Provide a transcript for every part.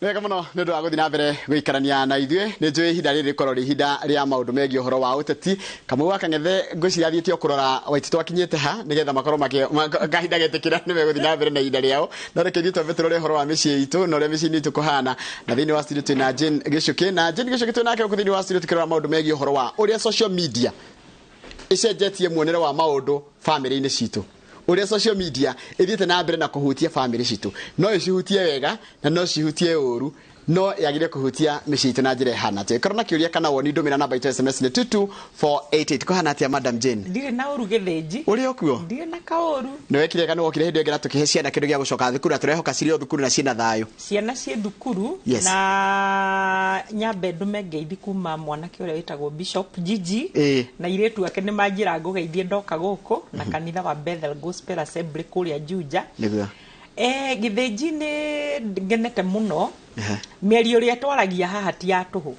Nĩ wega mũno nĩ ũndũ wa gũthiĩ na mbere gũikarania na ithuĩ. Nĩ njũĩ ihinda rĩrĩ rĩkorwo rĩ ihinda rĩa maũndũ megiĩ ũhoro wa ũteti. Kamau wa Kang'ethe ngwĩciria athiĩte o kũrora Waititũ akinyĩte ha nĩgetha makorwo kahinda getĩkĩra nĩ megũthiĩ na mbere na ihinda rĩao. No reke ithuĩ twambe tũrore ũhoro wa mĩciĩ itũ na ũrĩa mĩciĩ-inĩ itũ kũhana. Na thĩinĩ wa studio twĩna Jane Gĩchũkĩ, na Jane Gĩchũkĩ twĩ nake gũkũ thĩinĩ wa studio tũkĩrora maũndũ megiĩ ũhoro wa ũrĩa social media ĩcenjetie muonere wa maũndũ bamĩrĩ-inĩ citũ, ũrĩa social media ĩthiĩte na mbere na kũhutia bamĩrĩ citũ. No ĩcihutie wega na no cihutie ũru, no yagĩrĩire kũhutia mĩciĩ itũ na njĩra ĩhana atĩa? Ĩkorwo na kĩũria kana woni, ndũmĩra namba itũ SMS nĩ 22488. Kũhana atĩa, Madam Jane? Ndirĩ na ũru, Gĩthĩnji. Ũrĩ o kuo? Ndirĩ na kaũru. Nĩ wekire wega nĩ wokire hĩndĩ ĩyo ĩngĩ na tũkĩhe ciana kĩndũ gĩa gũcoka thukuru, na tũrehoka cirĩ o thukuru na ciĩna thayũ. Ciana ciĩ thukuru. Na nyambe ndume ngeithi kuma mwanake ũrĩa wĩtagwo Bishop Gigi na irĩtu ake, nĩ manjĩra ngũgeithie ndoka gũkũ na kanitha wa Bethel Gospel Assembly kũrĩa Juja. Gĩthĩnji, nĩ ngenete mũno. Mĩario ĩrĩa twaragia haha ti ya tũhũ.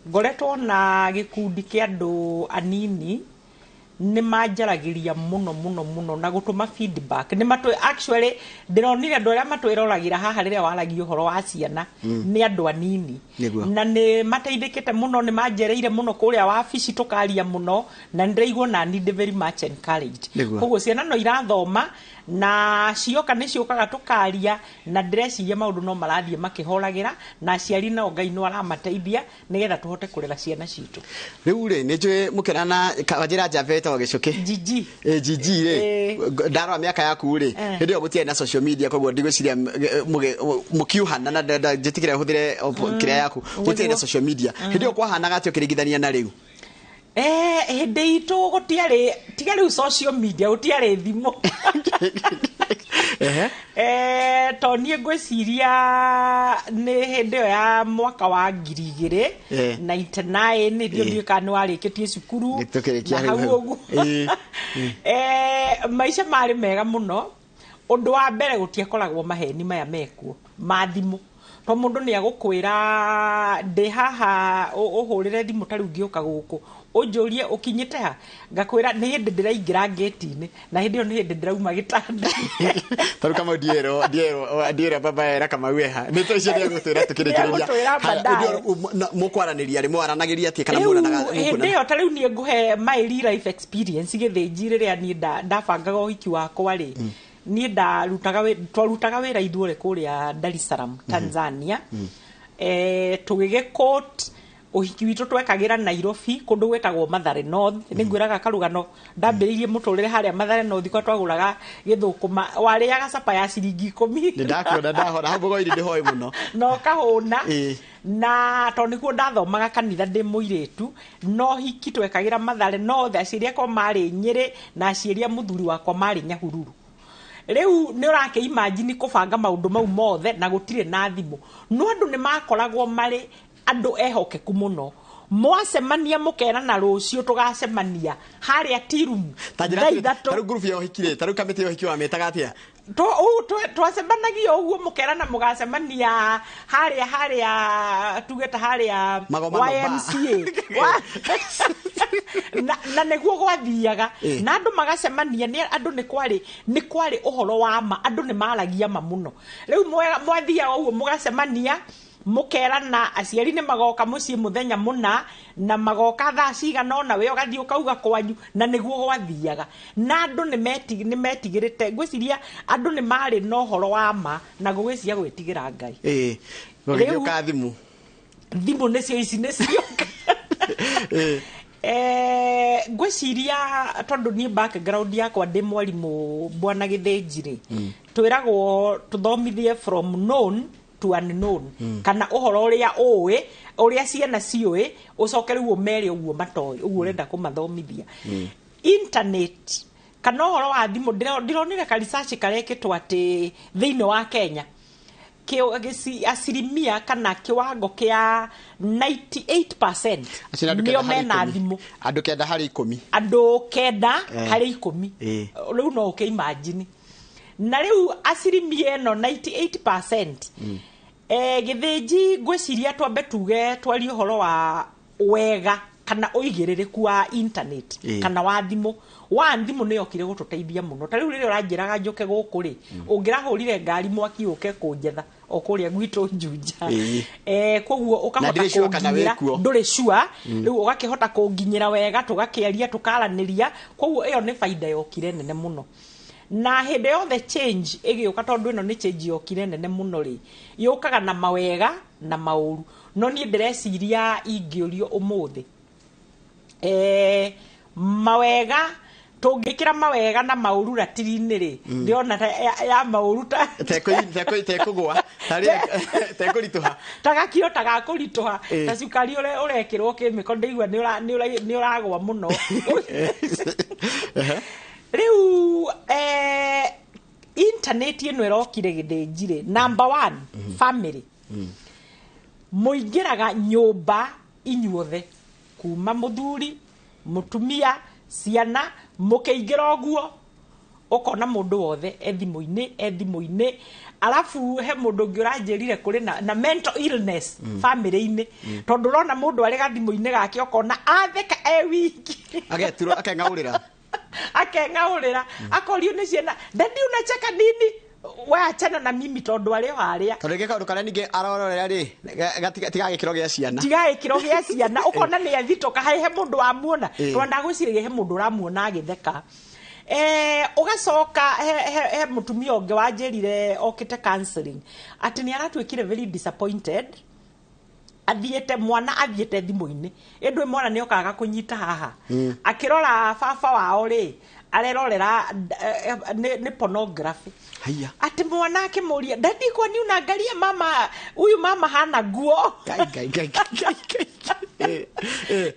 Ngoretwo na gĩkundi kĩa andũ anini nĩ manjaragĩria mũno mũno mũno na gũtũma feedback. Nĩ matũ actually ndĩronire andũ arĩa matwĩroragĩra haha rĩrĩa waragia ũhoro wa ciana nĩ andũ anini. Na nĩ mateithĩkĩte mũno, nĩ manjereire mũno kũrĩa wabici, tũkaria mũno, na nĩ ndĩraigua nani ndĩ very much encouraged. Koguo ciana no irathoma na cioka nĩ ciũkaga tũkaria, na ndĩreciria maũndũ no marathiĩ makĩhoragĩra, na aciari nao Ngai no aramateithia nĩgetha tũhote kũrera ciana citũ. Rĩu rĩ, nĩ njũĩ mũkena na wanjĩra njamba ĩtagwo Gĩcũkĩ. Gigi. Ĩ, Gigi rĩ, ndarora mĩaka yaku rĩ, hĩndĩ ĩyo gũtiarĩ na social media, koguo ndigwĩciria mũkiuhana na njĩtĩkĩre hũthĩre kĩrĩa yaku, gũtiarĩ na social media. Hĩndĩ ĩyo kwahanaga atĩa ũkĩringithania na rĩu? Hĩndĩ itũ gũtiarĩ, tiga rĩu social media, gũtiarĩ thimũ. To niĩ ngwĩciria nĩ hĩndĩ ĩyo ya mwaka wa 2000 99, hĩndĩ ĩyo ndiũĩ kana nĩ warĩkĩtie cukuru. Nĩ tũkĩrĩkia. Na hau hau hau. ũguo. Maica marĩ mega mũno. Ũndũ wa mbere, gũtiakoragwo maheni maya mekuo ma thimũ, to mũndũ nĩ agũkwĩra ndĩ haha, ũhũrĩre thimũ. Ta rĩu ngĩũka gũkũ ũnjũrie ũkinyĩte ha, ngakwĩra nĩ hĩndĩ ndĩraingĩra ngĩti-inĩ, na hĩndĩ ĩyo nĩ hĩndĩ ndĩrauma gĩtanda. Tarĩu Kamau ndierwo ndierwo ndierwo baba era Kamau eha nĩ tũ icio nĩegũtwĩra tũkĩrĩkĩrĩria. Nĩegũtwĩra Haya, baadaye. ũndũ mũkwaranĩria rĩ, mwaranagĩria atĩa kana Rĩu muonanaga? Hĩndĩ ĩyo, ta rĩu niĩ ngũhe my real life experience, Gĩthĩnji. Rĩrĩa niĩ ndabangaga ũhiki wakwa rĩ, niĩ ndarutaga twarutaga wĩra ithuothe kũrĩa Dar es Salaam, Tanzania. Tũgĩgĩkot ũhiki witũ twekagĩra Nairobi, kũndũ gwĩtagwo Mathare North. Nĩ ngwĩraga karũgano, ndambĩrĩirie mũtũrĩre harĩa Mathare North, kwa twagũraga gĩthũkũma, warĩaga capa ya ciringi 10. Nĩ ndakuona ndahora hau mũgoiri, ndĩhoĩ mũno. Na ũkahũna. Na tondũ nĩkuo ndathomaga kanitha ndĩ mũirĩtu, no hiki twekagĩra Mathare North. Aciari akwa marĩ Nyĩrĩ na aciari a mũthuri wakwa marĩ Nyahururu. Rĩu nĩ ũrakĩ imagine kũbanga maũndũ mau mothe na gũtirĩ na thimũ, no andũ nĩ makoragwo marĩ andũ ehokeku mũno. Mwacemania mũkerana rũciũ tũgacemania harĩa tea room Ta njĩra thaa atĩrĩ, 3. Tarĩu ngurubu ya ũhiki rĩ, tarĩu kamĩtĩ ya ũhiki wamĩtaga atĩa? Twacemanagia ũguo, mũkerana mũgacemania harĩa tuge ta harĩa Magomano bar. YMCA. Na nĩguo gwathiaga. Na andũ magacemania, nĩ andũ nĩ kwarĩ ũhoro wa ma, andũ nĩ maragia ma mũno. Rĩu mwathiaga ũguo mũgacemania, mũkerana aciari nĩ magoka mũciĩ mũthenya mũna na magoka thaa cigana ũna, we ũgathiĩ ũkauga kwanyu, na nĩguo gwathiaga. Na andũ nĩ metigĩrĩte, ngwĩciria andũ nĩ marĩ na ũhoro wa ma na gũgĩcia gwĩtigĩra Ngai. Gũgĩũka thimũ. Thimũ nĩcio ici nĩcio. Ngwĩciria tondũ niĩ background yakwa ndĩ mwarimũ, bwana Gĩthĩnji rĩ, twĩragwo tũthomithie from known to unknown, kana ũhoro ũrĩa ũĩ, ũrĩa ciana ciũĩ, ũcoke rĩu ũmere ũguo matoĩ, ũguo ũrenda kũmathomithia. Internet kana ũhoro wa thimũ, ndĩronire ka research karekĩtwo atĩ thĩinĩ wa Kenya asilimia kana kiwango kĩa 98% Acio nĩ andũ nĩo 9 harĩ mena 10. Thimũ. Andũ 9 harĩ 10. Andũ 9 harĩ 10. Rĩu no ũkĩ imagine, na rĩu asilimia ĩno 98%, Gĩthĩnji, ngwĩciria twambe tuge twarie ũhoro wa wega. Kana ũigĩrĩrĩku wa internet kana wa thimũ. Wa thimũ nĩ yokire gũtũteithia mũno. Ta rĩu rĩrĩa ũranjĩraga njũke gũkũ rĩ, ũngĩrahũrire ngari mwaki ũke kũnjetha o kũrĩa gwitũ Juja. Koguo ũkahota kũnginyĩra, ndũrĩ sure, rĩu ũgakĩhota kũnginyĩra wega, tũgakĩaria, tũkaranĩria. Koguo ĩyo nĩ baida yokire nene mũno. Na hĩndĩ yothe change ĩgĩũka, tondũ ĩno nĩ change yokire nene mũno rĩ, yũkaga na mawega na maũru. No niĩ ndĩreciria ingĩũrio ũmũthĩ, mawega tũngĩkĩra mawega na maũru ratiri-inĩ rĩ, ndĩrona ya maũru ta tekũgũa, tekũritũha, ta gakiro ta gakũritũha, ta cukari ũrĩa ũrekĩrwo kĩmĩko, ndĩigua nĩ ũragwa mũno. Rĩu internet ĩno ĩrokire Gĩthĩnji rĩ, number one, family. Mũingĩraga nyũmba inyuothe, kuma mũthuri, mũtumia, ciana, mũkĩingĩra ũguo ũkona mũndũ wothe e thimũ-inĩ. Alafu he mũndũ ũngĩ ũranjĩrire kũrĩ na mental illness family-inĩ, tondũ ũrona mũndũ arĩ gathimũ-inĩ gake ũkona atheka e wiki, ageturwo, akeng'aũrĩra, akeng'aũrĩra, akorio nĩ ciana, daddy unacheka nini? We achana na mimi, tondũ arĩ o harĩa. Tondũ rĩngĩ kaũndũ karĩa ningĩ arororera rĩ, tiga gĩkĩro gĩa ciana, tiga gĩkĩro gĩa ciana, ũkona nĩ athitũka, he mũndũ wamuona, tondũ ndagwĩciragia he mũndũ ũramuona agĩtheka. Ũgacoka he mũtumia ũngĩ wanjĩrire okĩte counseling atĩ nĩ aratuĩkire very disappointed, athiĩte mwana athiĩte thimũ-inĩ, ĩndũ mwana nĩ okaga kũnyita haha, akĩrora baba wao rĩ, arerorera nĩ pornography. Ati mwana akĩmũria, daddy kwani unaangalia mama huyu, mama hana nguo?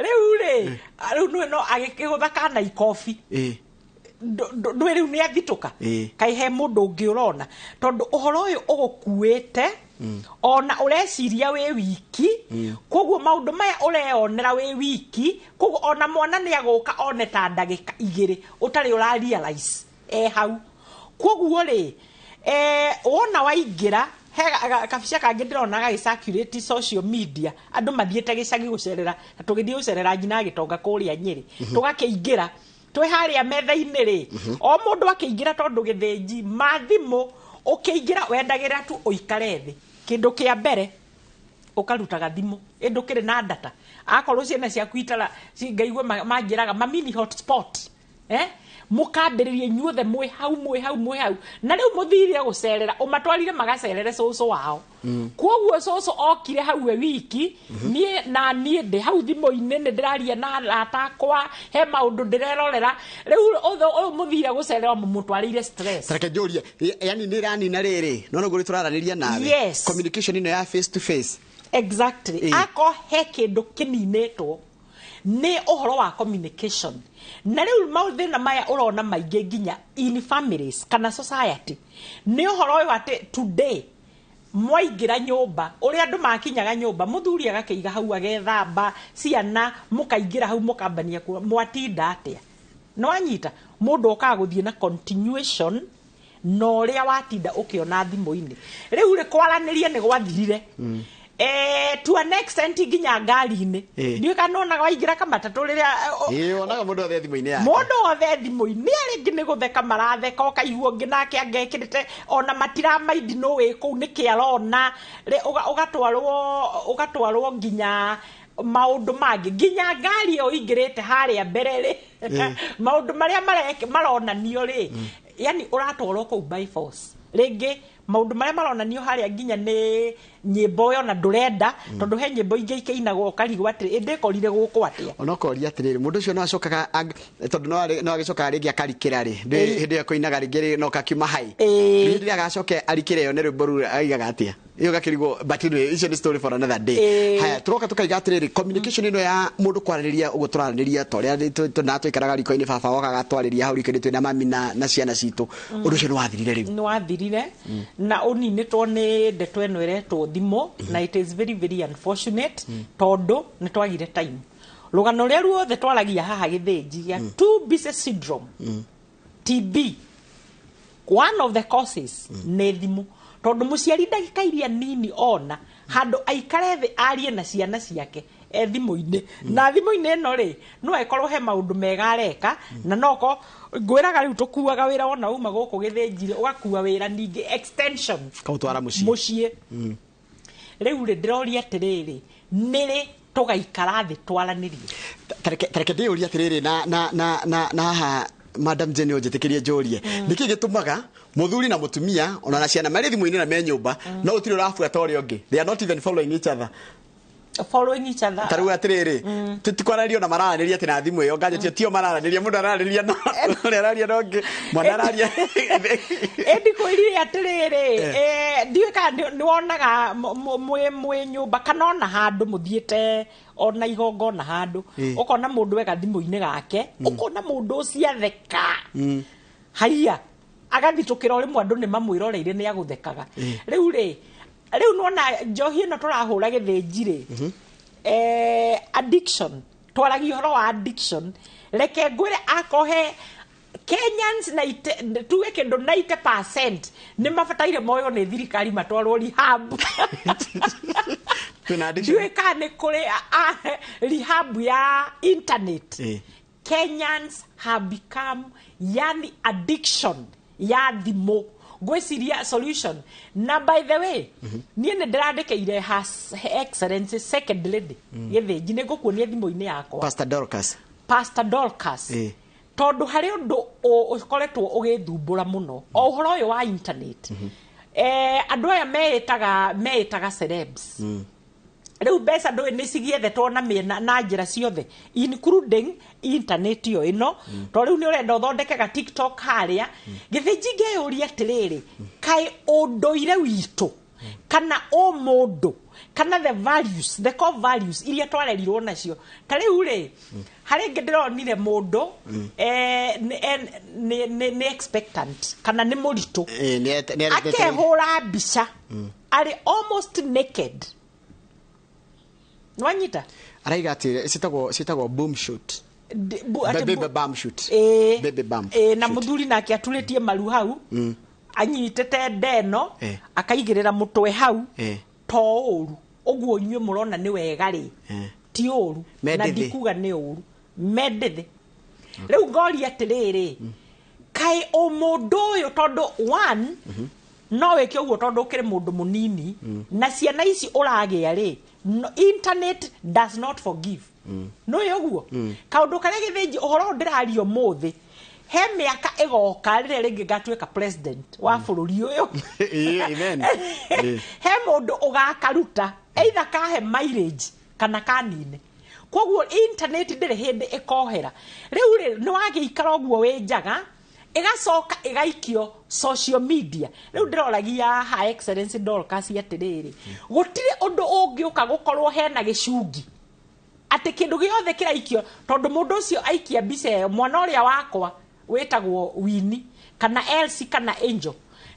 Rĩu rĩ, rĩu no agĩkĩgũtha kana ikobi, ndũĩ rĩu nĩ athitũka, kaĩ he mũndũ ũngĩ ũrona, tondũ ũhoro ũyũ ũgũkuĩte ona ũreciria wĩ wiki. Koguo maũndũ maya ũreyonera wĩ wiki, koguo ona mwana nĩ agũka one ta ndagĩka igĩrĩ ũtarĩ ũra realize hau. Koguo rĩ, wona waingĩra he kabica kangĩ ndĩrona gagĩ circulate social media, andũ mathiĩte gĩcagi gũcerera, tũgĩthiĩ gũcerera nyina agĩtonga kũrĩa Nyĩrĩ, tũgakĩingĩra twĩ harĩa metha-inĩ rĩ, o mũndũ akĩingĩra, tondũ Gĩthĩnji mathimũ ũkĩingĩra wendagĩra tu ũikare thĩ, kĩndũ kĩa mbere ũkarutaga thimũ, ĩndũ kĩrĩ na data, akorwo ciana ciaku itara ngaigua manjĩraga mamini hotspot, mũkambĩrĩria inyuothe mwĩ hau mwĩ hau mwĩ hau, na rĩu mũthire gũcerera ũmatwarire magacerere cũcũ wao. Koguo cũcũ okire hau we wiki, niĩ na niĩ ndĩ hau thimũ-inĩ, nĩ ndĩraria na arata akwa, he maũndũ ndĩrerorera. Rĩu ũyũ mũthire gũcerera mũmũtwarĩire stress. Reke njũrie, yani nĩ ĩranina rĩrĩ, no noguo tũraranĩria nawe, yes, communication ĩno ya face to face. Exactly. Ako he kĩndũ kĩninĩtwo nĩ ũhoro wa communication. Na rĩu maũthĩna maya ũrona maingĩ nginya in families kana society, nĩ ũhoro ũyũ atĩ today mwaingĩra nyũmba, ũrĩa andũ makinyaga nyũmba, mũthuri agakĩiga hau agethamba, ciana mũkaingĩra hau mũkambania mwatinda atĩa, nĩ wanyita mũndũ okaga gũthiĩ na continuation na ũrĩa watinda ũkĩona thimũ-inĩ. Rĩu rĩ, kwaranĩria nĩ gwathirire to an extent nginya ngari-inĩ. Ndiũĩ kana wonaga waingĩra kamatatũ rĩrĩa wonaga mũndũ othe thimũ-inĩ yake, mũndũ othe thimũ-inĩ, rĩngĩ nĩ gũtheka maratheka, ũkaigua ũngĩ nake angekĩrĩte ona matiramaindi no wĩ kũu nĩkĩ arona, ũgatwarwo nginya maũndũ mangĩ, nginya ngari ĩyo ingĩrĩte harĩa mbere rĩ, maũndũ marĩa maronanio rĩ, yani ũratwarwo kũu by force. Rĩngĩ maũndũ marĩa maronanio harĩa nginya nĩ nyĩmbo ĩyo na ndũrenda, tondũ he nyĩmbo ingĩ ikĩinagwo ũkarigwo atĩrĩ, ndĩkorire gũkũ atĩa. Ona ũkoria atĩrĩrĩ, mũndũ ũcio no acokaga, tondũ no agĩcokaga rĩngĩ akarikĩra rĩ, hĩndĩ ĩyo kũinaga rĩngĩ no kakiuma hai, hĩndĩ ĩrĩa agacoke arikĩre yone rwĩmbo rũu aigaga atĩa, ĩyo gakĩrigwo. But anyway, icio nĩ story for another day. Haya, tũroka tũkaiga atĩrĩrĩ, communication ĩno ya mũndũ kwaranĩria ũguo tũraranĩria, ta ũrĩa twaikaraga riko-inĩ, baba wokaga atwarĩria hau riko-inĩ twĩna mami na ciana citũ, ũndũ ũcio nĩ wathirire rĩu. Nĩ wathirire na ũninĩtwo nĩ ndeto ĩno ĩretwo thimũ, na it is very very unfortunate, tondũ nĩ twagire time. Rũgano rũrĩa ruothe twaragia haha Gĩthĩnji gĩa too busy syndrome, TB, one of the causes nĩ thimũ, tondũ mũciari ndagĩka iria nini ona handũ aikare thĩ arie na ciana ciake E thimũ-inĩ, na thimũ-inĩ ĩno rĩ, no ĩkorwo he maũndũ mega areka, na noko ngwĩraga rĩu tũkuaga wĩra wona uma gũkũ gĩthĩnjire, ũgakua wĩra ningĩ extension kaũtwara mũciĩ. Mũciĩ. Rĩu rĩ, ndĩroria atĩrĩrĩ, nĩrĩ tũgaikara thĩ twaranĩrie? Tareke ndĩyũrie atĩrĩrĩ, na haha Madam Jane, ũnjĩtĩkĩrie njũrie, nĩkĩ gĩtũmaga mũthuri na mũtumia ona na ciana marĩ thimũ-inĩ na me nyũmba, no gũtirĩ ũrabuata ũrĩa ũngĩ? They are not even following each other. Following each other. Ta rĩu atĩrĩrĩ, tũtikwaranĩria ona mararanĩria atĩ na thimũ ĩyo nganja tio mararanĩria, mũndũ araranĩria na ũrĩa araria na ũngĩ, mwana araria. Ĩndi kwĩrire atĩrĩrĩ, ndiũĩ kana nĩ wonaga mwĩ nyũmba kana ona handũ mũthiĩte ona igongona handũ, ũkona mũndũ ega thimũ-inĩ gake, ũkona mũndũ ũcio atheka haiya, agathitũkĩra o rĩmwe, andũ nĩ mamwĩroreire nĩ agũthekaga. Rĩu rĩ, rĩu nĩwona njohi ĩno tũrahũra gĩthĩnji rĩ, addiction, twaragia ũhoro wa addiction. Reke ngwĩre, akohe Kenyans na tuge kĩndũ 90% nĩ mabataire moywo nĩ thirikari matwarwo rehab. Twĩna addiction. Ndiũĩ kana nĩ kũrĩ rehab ya internet. Kenyans have become, yani, addiction ya thimũ. Ngwĩciria solution, na by the way, niĩ nĩ ndĩrandĩkĩire Her Excellency Second Lady gĩthĩnji, nĩ ngũkuonia thimũ-inĩ yakwa. Pastor Dorcas. Pastor Dorcas. Tondũ harĩ ũndũ ũkoretwo ũgĩthumbũra mũno, o ũhoro ũyũ wa internet. Andũ aya meĩtaga celebs, rĩu mbeca ndũĩ nĩ cigiethetwo na mĩena na njĩra ciothe, including internet ĩyo ĩno, to rĩu nĩ ũrenda ũthondeke ga TikTok harĩa gĩthĩnji. Ngeyũria atĩrĩrĩ, kaĩ ũndũire witũ kana ũmũndũ kana the values, the core values iria twarerirwo nacio, ta rĩu rĩ, harĩ ngĩ ndĩronire mũndũ nĩ expectant kana nĩ mũritũ, nĩ akehũra mbica arĩ almost naked. Nwanyita? Araiga atĩ ciĩtagwo boom shoot. Atĩ Baby bump shoot. Baby bump na shoot. Mũthuri nake aturĩtie maru hau, anyitĩte ndeno, akaigĩrĩra mũtwe hau. To ũru ũguo inyuĩ mũrona nĩ wega rĩ, ti ũru na Mendĩthĩ. ndikuga nĩ ũru mendĩthĩ. Rĩu ngoria atĩrĩrĩ, kaĩ ũmũndũ ũyũ, tondũ one no wĩke ũguo tondũ ũkĩrĩ mũndũ mũnini, na ciana ici ũragĩa rĩ, no, internet does not forgive. Nĩũĩ ũguo kaũndũ karĩa gĩthĩnji ũhoro ũyũ ndĩraria ũmũthĩ, he mĩaka ĩgoka rĩrĩa rĩngĩ ngatuĩka president wa bũrũri ũyũ. Amen. He mũndũ ũgakaruta either kahe mileage kana kanine. Koguo internet ndĩrĩ hĩndĩ ĩkohera. Rĩu rĩ, nĩ wagĩikara ũguo wĩ njaga, ĩgacoka ĩgaikio social media. Rĩu ndĩroragia Her Excellency Dorcas atĩrĩrĩ, gũtirĩ ũndũ ũngĩũka gũkorwo hena gĩcungi atĩ kĩndũ gĩothe kĩraikio, tondũ mũndũ ũcio aikia mbica ĩyo, mwana ũrĩa wakwa wĩtagwo Winnie kana Elsie kana Angel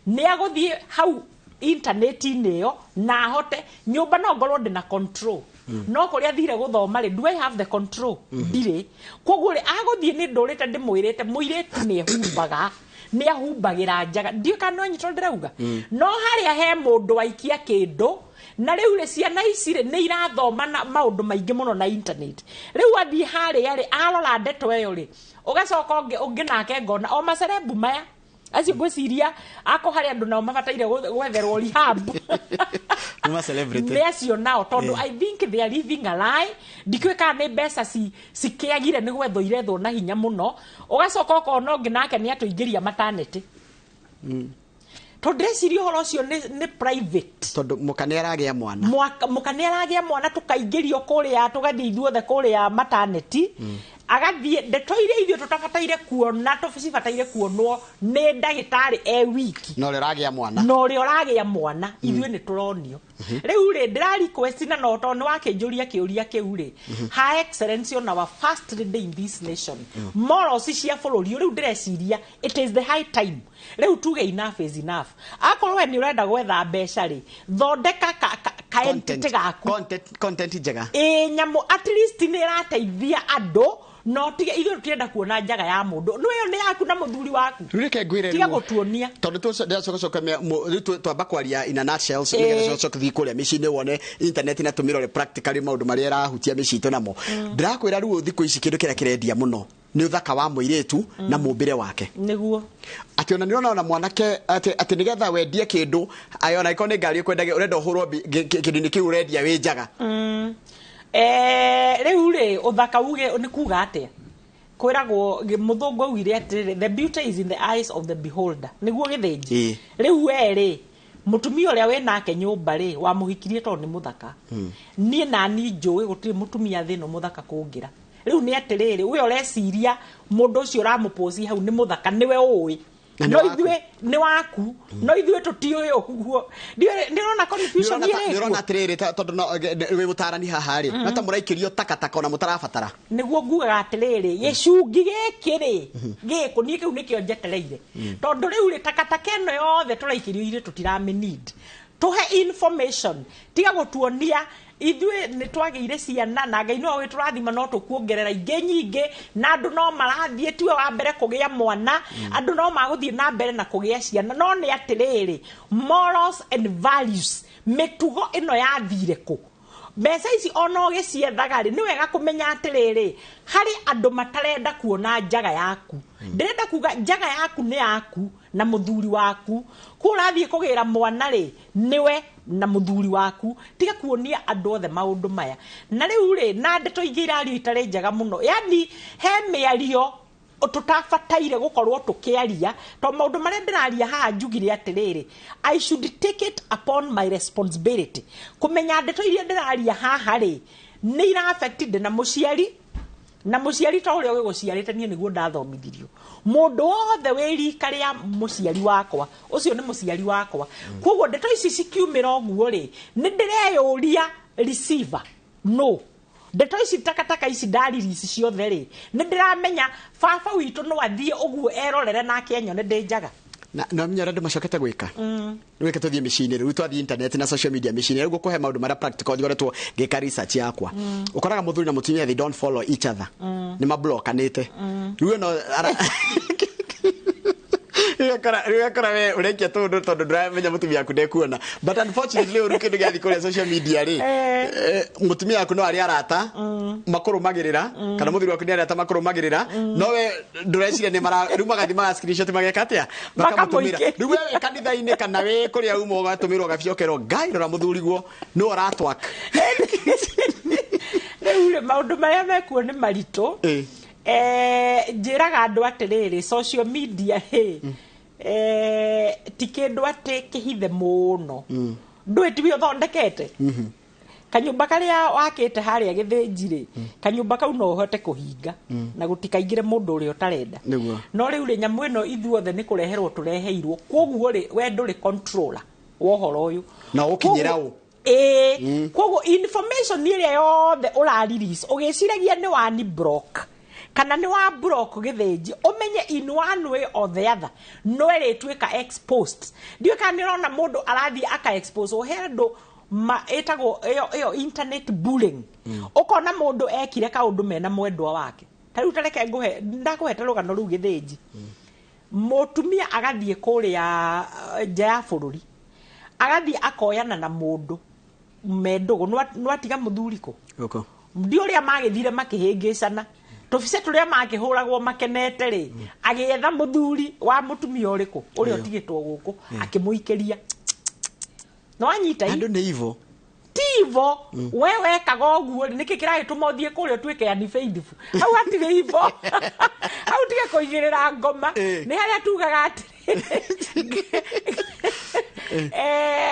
nĩ agũthiĩ hau intaneti-inĩ ĩyo na ahote nyũmba. No ngorwo ndĩna control, no kũrĩa thire gũthoma rĩ, do I have the control? Ndirĩ. Koguo rĩ, agũthiĩ nĩ ndũrĩte ndĩmwĩrĩte mũirĩtu nĩ ehumbaga, nĩ ahumbagĩra njaga. Ndiũĩ kana no nyitwo ndĩrauga, no harĩa he mũndũ waikia kĩndũ. Na rĩu rĩ, ciana ici rĩ, nĩ irathoma na maũndũ maingĩ mũno na internet. Rĩu athiĩ harĩa rĩ, arora ndeto ĩyo rĩ, ũgacoka ũngĩ nake ngona o macerebu maya acio, ngwĩciria ako harĩ andũ nao mabataire gwetherwo rehab. Nĩ ma celebrity. Nĩ acio nao, tondũ I think they are living a lie. Ndikĩũĩ kana nĩ mbeca cikĩagire nĩ gwethwo irethwo na hinya mũno. Ũgacoka ũkona ũngĩ nake nĩ atũingĩria mataneti, tondũ ndĩreciria ũhoro ũcio nĩ private. Tondũ mũka nĩ aragĩa mwana. Mũka nĩ aragĩa mwana, tũkaingĩrio kũrĩa, tũgathiĩ ithuothe kũrĩa mataneti, agathiĩ ndeto iria ithuĩ tũtabataire kuona, tũcibataire kuonwo nĩ ndagĩtarĩ e wiki. Na ũrĩa ũragĩa mwana. Na ũrĩa ũragĩa mwana, ithuĩ nĩ tũronio. Rĩu rĩ, ndĩra request, na no tondũ nĩ wakĩnjũria kĩũria kĩu rĩ, Her Excellency on our first lady in this nation, morals cia bũrũri rĩu, ndĩreciria it is the high time rĩu tuge enough is enough. Akorwo we nĩ ũrenda gwetha mbeca rĩ, thondeka ka entity gaku. Content njega. Ĩ nyamũ at least nĩ ĩrateithia andũ. No tige ithuĩ tũtirenda kuona njaga ya mũndũ. No ĩyo nĩ yaku na mũthuri waku. Rĩu reke ngwĩre Tiga gũtuonia. Tondũ ndĩracoka rĩu twamba kwaria in a nutshell, nĩgetha tũcoke tũthiĩ kũrĩa mĩciĩ-inĩ wone internet na tũmĩrore practically maũndũ marĩa ĩrahutia mĩciĩ itũ namo. Ndĩrakwĩra rĩu thikũ ici kĩndũ kĩrĩa kĩrendia mũno nĩ ũthaka wa mũirĩtu na mũmbĩre wake. Nĩguo. Atĩ ona nĩũrona ona mwanake atĩ nĩgetha wendie kĩndũ, ayo ona ĩkorwo nĩ ngari ũkwendagia, ũrenda ũhũrwo kĩndũ-inĩ kĩu ũrendia wĩ njaga. Rĩu rĩ ũthaka uge nĩ kuga atĩa? Kwĩragwo mũthũngũ augire atĩrĩrĩ, the beauty is in the eyes of the beholder. Nĩguo gĩthĩnji. Rĩu we rĩ, mũtumia ũrĩa wĩ nake nyũmba rĩ, wamũhikirie tondũ nĩ mũthaka. Niĩ nani njũĩ gũtirĩ mũtumia thĩ ĩno mũthaka kũngĩra. Rĩu nĩ atĩrĩrĩ, we ũreciria mũndũ ũcio ũramũposti hau nĩ mũthaka, nĩwe ũĩ. No ithuĩ nĩ waku, no ithuĩ tũtiũĩ ũguo. Ndĩrona confusion ĩrĩ. Ndĩrona atĩrĩrĩ, tondũ wĩ mũtarani haha rĩ, no ta mũraikĩrio takataka ona mũtarabatara. Nĩguo ngugaga atĩrĩrĩ, gĩcungi gĩkĩ rĩ, gĩkũ niĩ kĩu nĩkĩo njetereire. Tondũ rĩu rĩ, takataka ĩno yothe tũraikĩrio ithuĩ tũtiramĩ need. Tũhe information, tiga gũtuonia ithuĩ nĩ twagĩire ciana na Ngai no tũrathima no tũkuongerera ingĩ nyingĩ, na andũ no marathiĩ, tiwe wa mbere kũgĩa mwana, andũ no magũthiĩ na mbere na kũgĩa ciana. No nĩ atĩrĩrĩ, morals and values, mĩtugo ĩno yathire kũ? Mbeca ici ona ũgĩciethaga rĩ, nĩ wega kũmenya atĩrĩrĩ, harĩ andũ matarenda kuona njaga yaku. Ndĩrenda kuga njaga yaku nĩ yaku na mũthuri waku. Kũu ũrathiĩ kũgĩra mwana rĩ, nĩwe na mũthuri waku. Tiga kuonia andũ othe maũndũ maya. Na rĩu rĩ, na ndeto ingĩ irario itarĩ njega mũno. Yani he mĩario tũtabataire gũkorwo tũkĩaria, tondũ maũndũ marĩa ndĩraria haha njugire atĩrĩrĩ, I should take it upon my responsibility kũmenya ndeto iria ndĩraria haha rĩ, nĩ ira affect ndĩ na mũciari, na mũciari ta ũrĩa ũgĩgũciarĩte niĩ nĩguo ndathomithirio. Mũndũ wothe wĩ rika rĩa mũciari wakwa, ũcio nĩ mũciari wakwa. Koguo ndeto ici cikiumĩra ũguo rĩ, nĩ ndĩreyũria receiver no ndeto ici takataka ici ndariri ici ciothe rĩ, nĩ ndĩramenya baba witũ no athiĩ ũguo erorere nake anyone ndĩ njaga. Na no menya ũrĩa andũ macokete gwĩka. Rĩu reke tũthiĩ mĩciĩ-inĩ, rĩu twathiĩ internet na social media mĩciĩ-inĩ, rĩu ngũkũhe maũndũ marĩa practical ngoretwo ngĩka research yakwa. Ũkoraga mũthuri na mũtumia they don't follow each other, nĩ mablokanĩte. Rĩu ĩno rĩu akora we ũrekia tũndũ tondũ ndũramenya mũtumia waku ndekuona, but unfortunately rĩu kĩndũ gĩathiĩ kũrĩa social media rĩ, mũtumia waku no arĩ arata makũrũmagĩrĩra, kana mũthuri waku nĩ arĩ arata makũrũmagĩrĩra, no we ndũreciria nĩ mara rĩu magathiĩ maga screenshot mageka atĩa, makamũtũmĩra. Rĩu we wĩ kanitha-inĩ kana wĩ kũrĩa uma ũgatũmĩrwo gabica ũkerwo ngai rora mũthuriguo nĩ ũratwak. Rĩu rĩ, maũndũ marĩa mekuo nĩ maritũ. Njĩraga andũ atĩrĩrĩ, social media rĩ, ti kĩndũ atĩ kĩhithe mũno. Ndũĩ tiwe ũthondekete kanyũmba karĩa wakĩte harĩa gĩthĩnji rĩ, kanyũmba kau no ũhote kũhinga na gũtikaingĩre mũndũ ũrĩa ũtarenda. No rĩu rĩ, nyamũ ĩno ithuothe nĩ kũreherwo tũreheirwo, koguo rĩ, we ndũrĩ controller wa ũhoro ũyũ. Na ũkinyĩra ũ. Ĩĩ, koguo information ĩrĩa yothe ũra release ũgĩciragia nĩ wani block kana nĩ wa block gĩthĩnji, ũmenye in one way or the other no ĩrĩtuĩka exposed. Ndiũĩ kana nĩ ũrona mũndũ arathiĩ aka expose he andũ ma ĩtagwo ĩyo internet bullying. Ũkona mũndũ ekire kaũndũ mena mwendwa wake, ta rĩu tareke ngũhe, ndakũhete rũgano rũu gĩthĩnji. Mũtumia agathiĩ kũrĩa nja ya bũrũri, agathiĩ akoyana na mũndũ me ndũgũ, nĩwatiga mũthuri kũ Gũkũ. Ndi ũrĩa magĩthire makĩhĩngĩcana, tũbica tũrĩa makĩhũragwo makenete rĩ, agĩetha mũthuri wa mũtumia ũrĩkũ ũrĩa ũtigĩtwo gũkũ, akĩmũikĩria. Nĩwanyita i? Andũ nĩ ivo. Tivo we wekaga ũguo rĩ, nĩkĩ kĩragĩtũma ũthiĩ kũrĩa ũtuĩke unfaithful? Hau hatirĩ ivo, hau tige kũigĩrĩra ngoma. Nĩ harĩa tugaga atĩrĩ,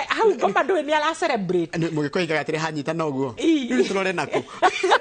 hau ngoma ndũĩ nĩ ara celebrate. Mũgĩkũyũ oigaga atĩrĩ, hanyita noguo. Rĩu tũrore nakũ.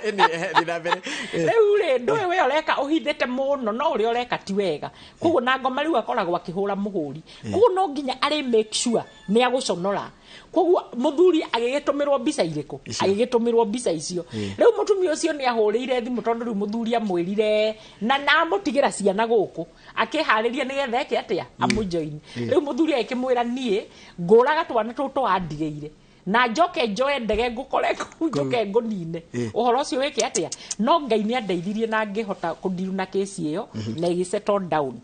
Ĩni, thiĩ na mbere. Rĩu rĩ, ndũĩ we ũreka ũhithĩte mũno, no ũrĩa ũreka ti wega. Koguo na ngoma rĩu akoragwo akĩhũra mũhũri, koguo no nginya arĩ make sure nĩ agũconora. Koguo mũthuri agĩgĩtũmĩrwo mbica irĩkũ? Icio. Agĩgĩtũmĩrwo mbica icio. Rĩu mũtumia ũcio nĩ ahũrĩire thimũ, tondũ rĩu mũthuri amwĩrire na namũtigĩra ciana gũkũ, akĩharĩria nĩgetha eke atĩa, amũjoin. Rĩu mũthuri agĩkĩmwĩra, niĩ ngũraga twana tũtũ wandigĩire Na njoke njoe ndege ngũkore kũu, njoke ngũnine. Ũhoro ũcio wĩke atĩa? No Ngai nĩ andeithirie na ngĩhota kũndiru na kesi ĩyo na ĩgĩ settle down.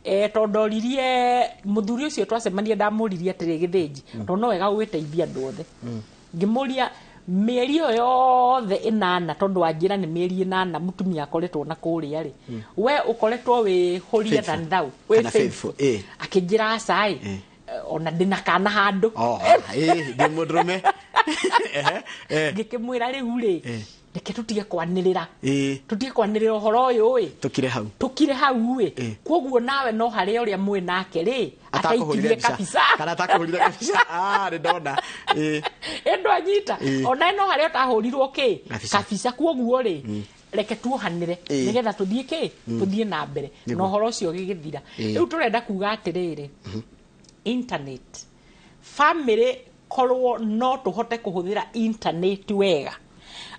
Tondũ ndoririe mũthuri ũcio twacemania, ndamũririe atĩrĩ, Gĩthĩnji, tondũ no wega gũgĩteithia andũ othe, ngĩmũria mĩeri ĩyo yothe 8, tondũ wanjĩra nĩ mĩeri 8 mũtumia akoretwo na kũrĩa rĩ, we ũkoretwo wĩ holier than thou, wĩ Kana faithful, faithful? Akĩnjĩra aca ĩ, ona ndĩna kana handũ. Oh, ndĩ mũndũrũme. Ehe, eh. Ngĩkĩmwĩra rĩu rĩ, reke tũtige kwanĩrĩra, tũtige kwanĩrĩra ũhoro ũyũ ĩ. Tũkire hau. Tũkire hau ĩ. Koguo nawe no harĩa ũrĩa mwĩ nake rĩ atakũhũrire ataikirie mbica. kabica. Kana atakũhũrire kabica. Ah, nĩ ndona. Ĩndũ anyita ona no harĩa ũtahũrirwo kĩ Kabica. Kabica. Koguo rĩ, reke tuohanĩre nĩgetha tũthiĩ kĩ, tũthiĩ na mbere na ũhoro ũcio ũgĩgĩthira. Rĩu tũrenda kuga atĩrĩrĩ, internet family, korwo no tũhote kũhũthĩra internet wega,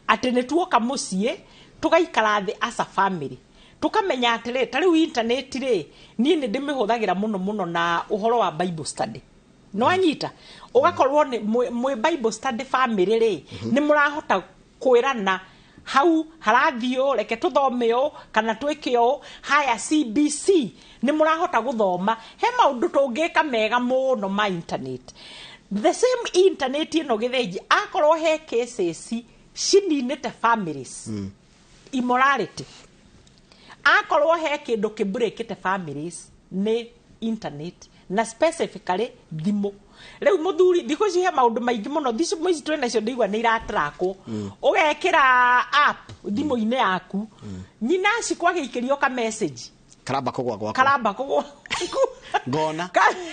atĩ nĩ tuoka mũciĩ tũgaikara thĩ as a family, tũkamenya atĩrĩ, ta rĩu internet rĩ, niĩ nĩ ndĩmĩhũthagĩra mũno mũno na ũhoro wa Bible study. No anyita ũgakorwo nĩ mwĩ Bible study family rĩ, nĩ mũrahota kwĩrana hau harathiĩ ũũ, reke tũthome ũũ kana twĩke ũũ. Haya, CBC nĩ mũrahota gũthoma. He maũndũ tũngĩka mega mũno ma internet. The same internet ĩno, Gĩthĩnji, akorwo he cases cininĩte families, immorality, akorwo he kĩndũ kĩbreakĩte families nĩ internet na specifically thimũ. Rĩu mũthuri, thikũ ici he maũndũ maingĩ mũno, thimũ ici twĩ nacio ndĩigua nĩ iratrakwo, ũgekĩra app thimũ-inĩ yaku, nyina cikũ agĩikĩrio ka message Karamba kũgwa gwakwa. Karamba kũgwa. Ngona.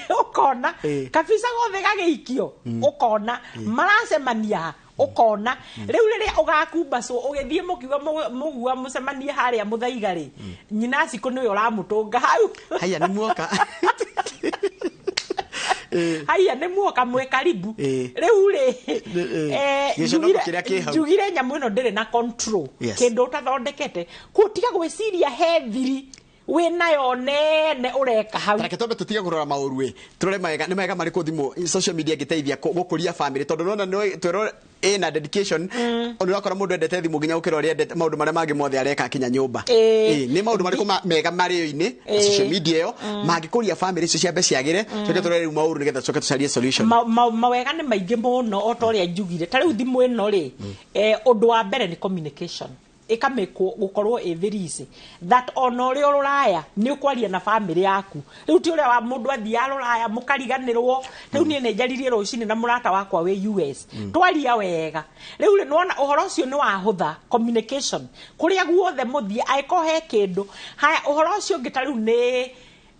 Ũkona kabica gothe gagĩikio, ũkona maracemania ha, ũkona. Rĩu rĩrĩa ũgakumbacwo ũgĩthiĩ mũkiuga mũgua mũcemanie harĩa mũthaiga rĩ, nyina cikũ nĩwe ũramũtũnga hau. Haya, nĩ muoka. Haiya, nĩ muoka, mwĩ karibu. Rĩu rĩ, Gĩconoko kĩrĩa kĩ hau. Njugire nyamũ ĩno ndĩrĩ na control. Kĩndũ ũtathondekete kuo, tiga gwĩciria he thiri wĩnayo nene ũreka hau. Reke twambe tũtige kũrora maũru ĩ, tũrore mawega. Nĩ mawega marĩkũ thimũ, social media ĩngĩteithia gũkũria family? Tondũ nona twĩrwo ĩna dedication, ona ũrakora mũndũ endete thimũ nginya gũkĩra ũrĩa endete maũndũ marĩa mangĩ mothe areka akinya nyũmba. Nĩ maũndũ marĩkũ mega marĩo-inĩ na social media ĩyo mangĩkũria family icio ciambe ciagĩre, tũke tũrore rĩu maũru nĩgetha tũcoke tũcarie solution? Mawega nĩ maingĩ mũno, o ta ũrĩa njugire. Ta rĩu thimũ ĩno rĩ, ũndũ wa mbere nĩ communication ĩkamĩkwo gũkorwo ĩ very easy, that ona ũrĩ o rũraya nĩ ũkwaria na family yaku. Rĩu ti ũrĩa wa mũndũ athiaga rũraya mũkariganĩrwo. Rĩu niĩ nĩ njaririe rũcinĩ na mũrata wakwa wĩ US, twaria wega. Rĩu rĩ, nĩwona ũhoro ũcio nĩ wahũtha communication kũrĩa guothe mũthiĩ, angĩkorwo he kĩndũ. Haya, ũhoro ũcio ũngĩ ta rĩu nĩ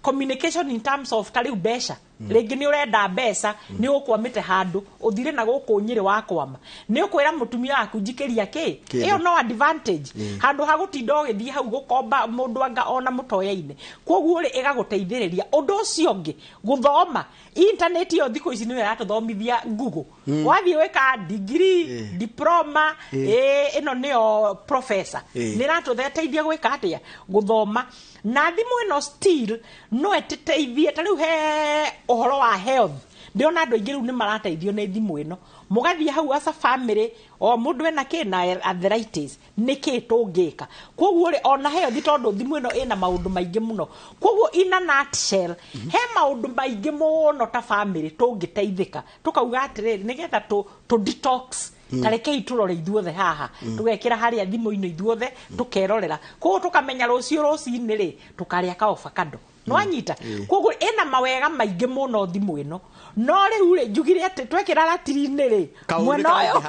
communication in terms of ta rĩu mbeca. Rĩngĩ nĩ ũrenda mbeca, nĩ ũkwamĩte handũ, ũthire na gũkũ Nyĩrĩ wakwama, nĩ ũkwĩra mũtumia waku, njikĩria kĩ. Kĩndũ. Ĩyo no advantage, handũ ha gũtinda ũgĩthiĩ hau gũkomba mũndũ anga ona mũtoyaine. Koguo rĩ, ĩgagũteithĩrĩria. Ũndũ ũcio ũngĩ, gũthoma, internet ĩyo thikũ ici nĩyo ĩratũthomithia. Google, wathiĩ wĩka degree, diploma, ĩno nĩyo professor, nĩ ĩratũteithia gwĩka atĩa? Gũthoma. Na thimũ ĩno still no ĩtũteithie, ta rĩu he ũhoro wa health, ndĩrona andũ aingĩ rĩu nĩ marateithio nĩ thimũ ĩno. Mũgathiĩ hau as a family, o mũndũ ena kĩ na arthritis, nĩ kĩ tũngĩka? Koguo rĩ, ona health, tondũ thimũ ĩno ĩna maũndũ maingĩ mũno. Koguo in a nutshell, he maũndũ maingĩ mũno ta family tũngĩteithĩka, tũkauga atĩrĩrĩ, nĩgetha tũ detox, ta rekei tũrore ithuothe haha, tũgekĩra harĩa thimũ-inĩ ithuothe tũkerorera. Koguo tũkamenya rũciũ rũcinĩ rĩ, tũkarĩa ka avocado. Nĩwanyita? Koguo ĩna mawega maingĩ mũno thimũ ĩno. No rĩu rĩ, njugire atĩ twekĩra ratiri-inĩ rĩ, kaũru mwena ũyũ.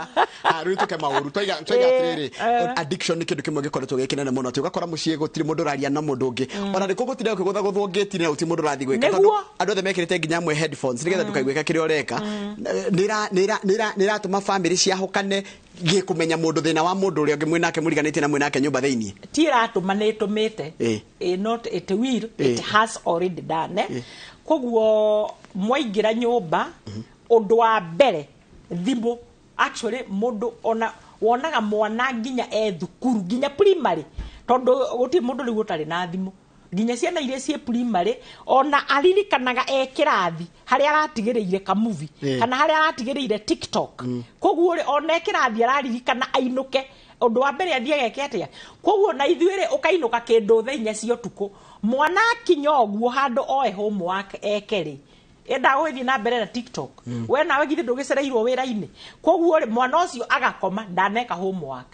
Rĩu tũke maũru. Twaiga atĩrĩrĩ, addiction nĩ kĩndũ kĩmwe gĩkoretwo gĩ kĩnene mũno, atĩ ũgakora mũciĩ gũtirĩ mũndũ ũraria na mũndũ ũngĩ, ona nĩkũ gũtinda ũkĩgũthagũthwo ngĩti-inĩ na gũtirĩ mũndũ ũrathiĩ gwĩka, tondũ andũ othe mekĩrĩte nginya amwe headphones nĩgetha ndũkaiguĩka kĩrĩa ũreka. Nĩ ĩratũma family ciahũkane gĩkũmenya mũndũ thĩna wa mũndũ ũrĩa ũngĩ mwĩnake, mũriganĩtie na mwĩnake nyũmba thĩiniĩ. Ti ĩratũma, nĩ ĩtũmĩte. Not it will, it has already done, eh? Koguo mwaingĩra nyũmba, ũndũ wa mbere thimũ. Actually, mũndũ ona wonaga mwana nginya e thukuru, nginya primary, tondũ gũtirĩ mũndũ rĩu ũtarĩ na thimũ. Nginya ciana iria ciĩ primary ona aririkanaga e kĩrathi harĩa aratigĩrĩire kamuvi kana harĩa aratigĩrĩire TikTok. Koguo rĩ ona e kĩrathi araririkana ainũke ũndũ wa mbere athiĩ ageke atĩa. Koguo na ithuĩ rĩ ũkainũka kĩndũ thaa inya cia ũtukũ, mwana akinya ũguo handũ oe homework eke rĩ, enda gũgĩthiĩ na mbere na TikTok. We nawe githĩ ndũgĩcereirwo wĩra-inĩ. Koguo rĩ mwana ũcio agakoma ndaneka homework.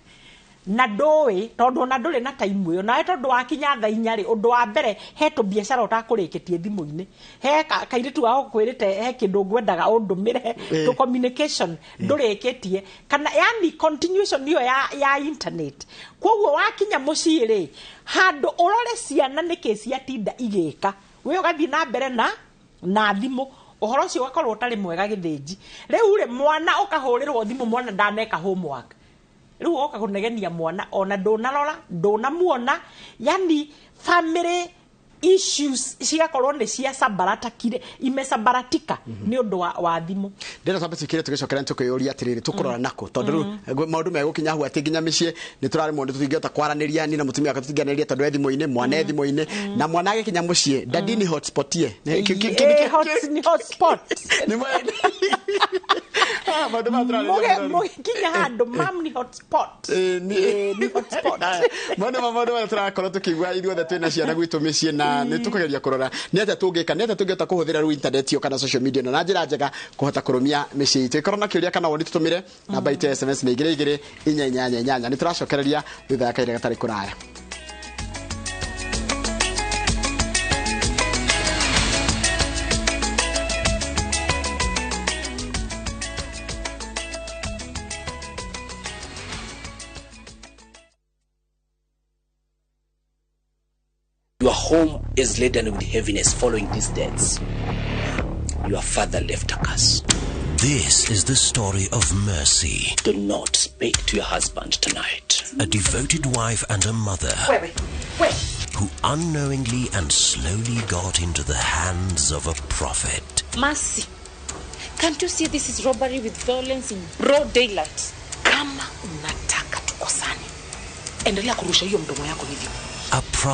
Na ndũĩ tondũ ona ndũrĩ na time ĩyo, nawe tondũ wakinya thaa inya rĩ, ũndũ wa mbere he tũbiacara ũtakũrĩkĩtie thimũ-inĩ, he kairĩtu gako kwĩrĩte he kĩndũ ngwendaga ũndũmĩre, tũ communication ndũrĩkĩtie, kana yani continuation ĩyo ya internet. Koguo wakinya mũciĩ rĩ, handũ ũrore ciana nĩkĩ ciatinda igĩka, we ũgathiĩ na mbere na thimũ, ũhoro ũcio ũgakorwo ũtarĩ mwega gĩthĩnji. Rĩu rĩ mwana ũkahũrĩrwo thimũ, mwana ndaneka homework, rĩu woka kũnegenia mwana ona ndũnarora ndũnamuona, yani family issues cigakorwo nĩ cia sambaratakire, imesambaratika nĩ ũndũ wa thimũ. Ndĩrenda twambe tũikire tũgĩcokera nĩ tũkwĩyũria atĩrĩrĩ, tũkũrora nako tondũ rĩu maũndũ megũkinya hau atĩ nginya mĩciĩ nĩ tũraremwo nĩ tũtingĩhota kwaranĩria, ni na mũtumia wakwa tũtingĩaranĩria tondũ e thimũ-inĩ, mwana e thimũ-inĩ, na mwana agĩkinya mũciĩ dadi ni hotspot ye. Ni hotspot. Mũgĩkinya handũ mam ni hotspot. Ni hotspot. Maũndũ marĩa tũrakorwo tũkĩigua ithuothe twĩna ciana gwitũ mĩciĩ, na nĩ tũkũgeria kũrora nĩ atĩa tũngĩka, nĩ atĩa tũngĩhota kũhũthĩra rĩu internet ĩyo kana social media na njĩra njega kũhota kũrũmia mĩciĩ itũ. Ĩkorwo na kĩũria kana woni tũtũmĩre namba itũ ya SMS nĩ 2 2 4 8 8. Nĩ tũracokereria thutha ya kahinda gatarĩ kũraya. Your home is laden with heaviness following these deaths. Your father left a curse. This is the story of Mercy. Do not speak to your husband tonight. A devoted wife and a mother. Wait. Who unknowingly and slowly got into the hands of a prophet. Mercy, can't you see this is robbery with violence in broad daylight? Kama unataka tukosane, endelea kurusha hiyo mdomo yako hivyo. A prophet.